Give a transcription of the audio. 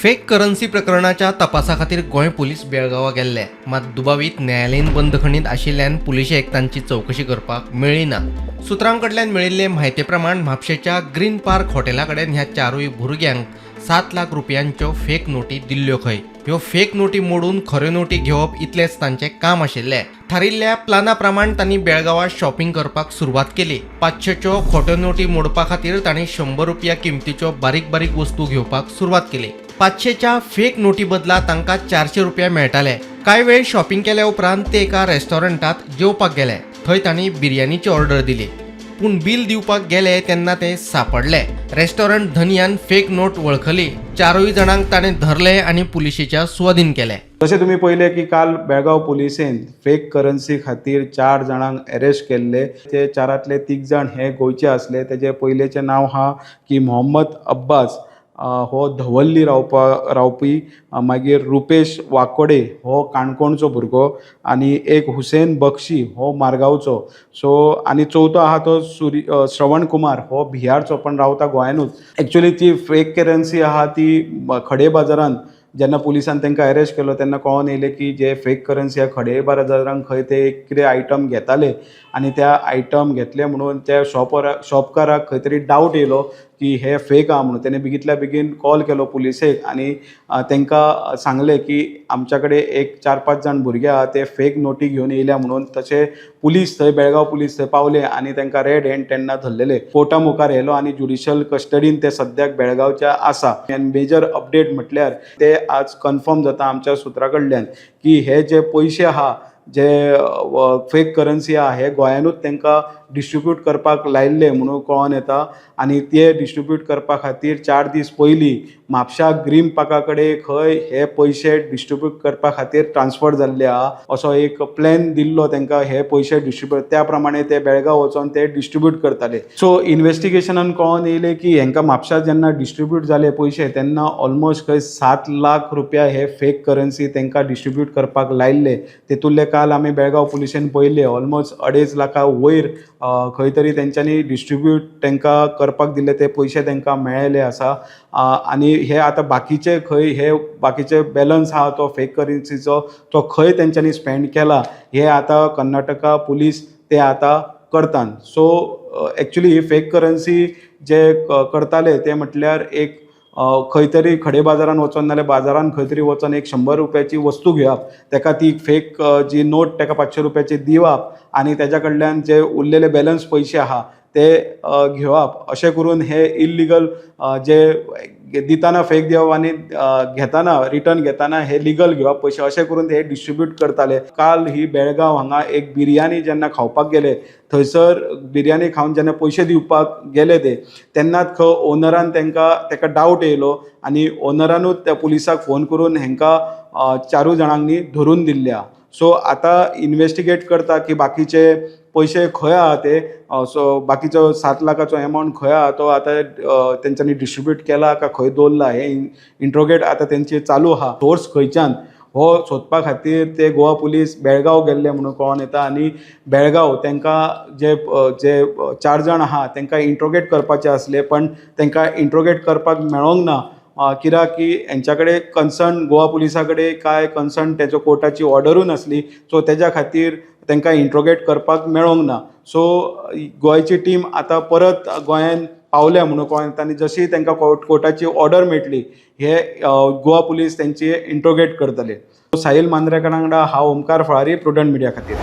Fake currency प्रकरणाच्या तपासा खातीर गोंय पुलीस बेळगांवां गेल्ले. मात दुबावीत न्यायालयीन बंदखणींत आशिल्ल्यान पुलिशेक तांची चवकशी करपाक मेळ्ळी ना. सुत्रां कडल्यान मेळिल्ले म्हायती प्रमाण, म्हापशेच्या ग्रीन पार्क हॉटेला कडेन ह्या चारूय भुरग्यांक 7 लाख रुपयांच्यो फेक नोटी दिल्ल्यो खंय. ह्यो फेक नोटी मोडून खऱ्यो नोटी घेवप इतलेंच तांचें काम आशिल्लें. थारिल्ल्या प्लाना प्रमाण तांणी बेळगांवां शॉपिंग करपाक सुरवात केली. 500च्यो खोट्यो नोटी मोडपा खातीर तांणी 100 रुपया किमतीच्यो बारीक बारीक वस्तू घेवपाक सुरवात केली. 500च्या फेक नोटी बदला तांकां 400 रुपया मेळटाले. कांय वेळ शॉपिंग केल्या उपरांत ते एका रेस्टॉरंटात जेवपाक गेले. थंय तांणी बिर्याणीची ऑर्डर दिली, पूण बील दिवपाक गेले तेन्ना ते सापडले. रेस्टॉरंट धनयान फेक नोट वळखली. चारूय जाणांक ताणें धरले आनी पुलिशेच्या सुवादीन केले. जशें तुमी पळयलें की काल बेळगांव पुलिसेन फेक करन्सी खातीर चार जाणांक अरेस्ट केल्ले. ते चारांतले तीग जाण हे गोंयचे आसले. तेजे पयलेचें नांव आहा की मोहम्मद अब्बास, हो धवल्ली रावपी, मागीर रुपेश वाकोडे हो काणकोणचो भुरगो आनी एक हुसेन बक्षी हो मारगांवचो. सो आनी चवथो आहा तो श्रवण कुमार, हो बिहारचो पण रावता गोंयानूच. एक्चुअली ती फेक करन्सी आहा ती खडे बाजारान जेन्ना पुलिसान तांकां अरेस्ट केलो तेन्ना कळोन येयलें की जे फेक करन्सी आहा, खडे बाजारान खंय ते एक कितें आयटम घेताले आनी त्या आयटम घेतले म्हणून त्या शॉपकाराक खंय तरी डावट येयलो की हे फेक आहा म्हणून. तेणे बेगींतल्या बेगीन कॉल केलो पुलिसेक आनी तांकां सांगलें की आमच्या कडेन एक चार पांच जाण भुरगे आहा, ते फेक नोटी घेवन येयल्या म्हणून. तशें पुलीस थंय, बेळगांव पुलीस थंय पावले आनी तांकां रेड हँड तेन्ना धरलेले. कोर्टा मुखार व्हेलो आनी ज्युडिशल कस्टडीन ते सद्याक बेळगांवच्या आसा. आनी मेजर अपडेट म्हटल्यार ते आज कन्फर्म जाता आमच्या सुत्रा कडल्यान की हे जे पयशे आहा, जे फेक करन्सी आहा, हे गोंयानूच तांकां डिस्ट्रिब्यूट करपाक लायिल्ले म्हणून कळोन येता. आनी ते डिस्ट्रिब्यूट करपा खातीर 4 दीस पयलीं म्हापशा ग्रीन पार्का कडेन खंय हे पयशे डिस्ट्रिब्यूट करपा खातीर ट्रान्सफर जाल्ले आहा, असो एक प्लॅन दिल्लो तांकां. हे पयशे डिस्ट्रिब्यूट, त्या प्रमाणे ते बेळगांव वचोन ते डिस्ट्रिब्यूट करताले. सो इन्वेस्टिगेशनान कळोन येयलें की हेंकां म्हापशा जेन्ना डिस्ट्रिब्यूट जाले पयशे तेन्ना ऑलमोस्ट खंय 7 लाख रुपया हे फेक करन्सी तांकां डिस्ट्रिब्यूट करपाक लायिल्ले. तेतूंतले काल आमी बेळगांव पुलिशेन पळयले, ऑलमोस्ट 2.5 लाखा वयर खंय तरी तेंच्यांनी डिस्ट्रिब्यूट तांकां करपाक दिल्ले ते पयशे तांकां मेळ्ळेले आसा. आनी हे आतां बाकीचे खंय हे बाकीचे बॅलन्स आहा तो फेक करन्सीचो, तो खंय तेंच्यांनी स्पेंड केला हे आतां कर्नाटका पुलीस ते आतां करतात. सो एक्चुली ही फेक करन्सी जे करताले ते म्हटल्यार एक खंय तरी खडे बाजारान वचोन नाल्यार बाजारान खंय तरी वचोन एक 100 रुपयाची वस्तू घेवप, ताका ती फेक जी नोट ताका 500 रुपयाची दिवप आनी तेज्या कडल्यान जे उरलेले बॅलन्स पयशे आहा ते घेवप. अशें करून हे इल्लिगल जे दिताना फेक दिवप आनी घेताना, रिटर्न घेताना हे लिगल घेवप पयशे, अशें करून ते डिस्ट्रिब्यूट करताले. काल ही बेळगांव हांगा एक बिरयानी जेन्ना खावपाक गेले, थंयसर बिरयानी खावन जेन्ना पयशे दिवपाक गेले ते, तेन्नाच खंय ओनरान तांकां ताका डावट येयलो आनी ओनरानूच त्या पुलिसाक फोन करून हेंकां चारूय जाणांनी धरून दिल्ले आहा. सो आतां इन्वेस्टिगेट करता की बाकीचे पयशे खंय आहा ते. सो बाकीचो 7 लाखाचो एमावंट खंय आहा तो, आतां तेंच्यांनी डिस्ट्रिब्यूट केला काय खंय दवरला, हें इंट्रोगेट आतां तेंचे चालू आहा. सोर्स खंयच्यान हो सोदपा खातीर ते गोवा पुलीस बेळगांव गेल्ले म्हणून कळोन येता. आनी बेळगांव तांकां जे जे चार जाण आहा तांकां इंट्रोगेट करपाचे आसले, पण तांकां इंट्रोगेट करपाक मेळोंक ना, कित्याक की हेंच्या कडेन कन्सर्न, गोवा पुलिसा कडेन काय कन्सर्न तेजो कोर्टाची ऑर्डरूय नासली. सो तेज्या खातीर तांकां इंट्रोगेट करपाक मेळोंक ना. सो गोंयची टीम आतां परत गोंयान पावल्या म्हणून कळोन येता आनी जशी तांकां कोर्टाची ऑर्डर मेळटली, हे गोवा पुलीस तेंची इंट्रोगेट करतले. साहील मांद्रेकर वांगडा हांव ओमकार फळारी, प्रुडंट मिडिया खातीर.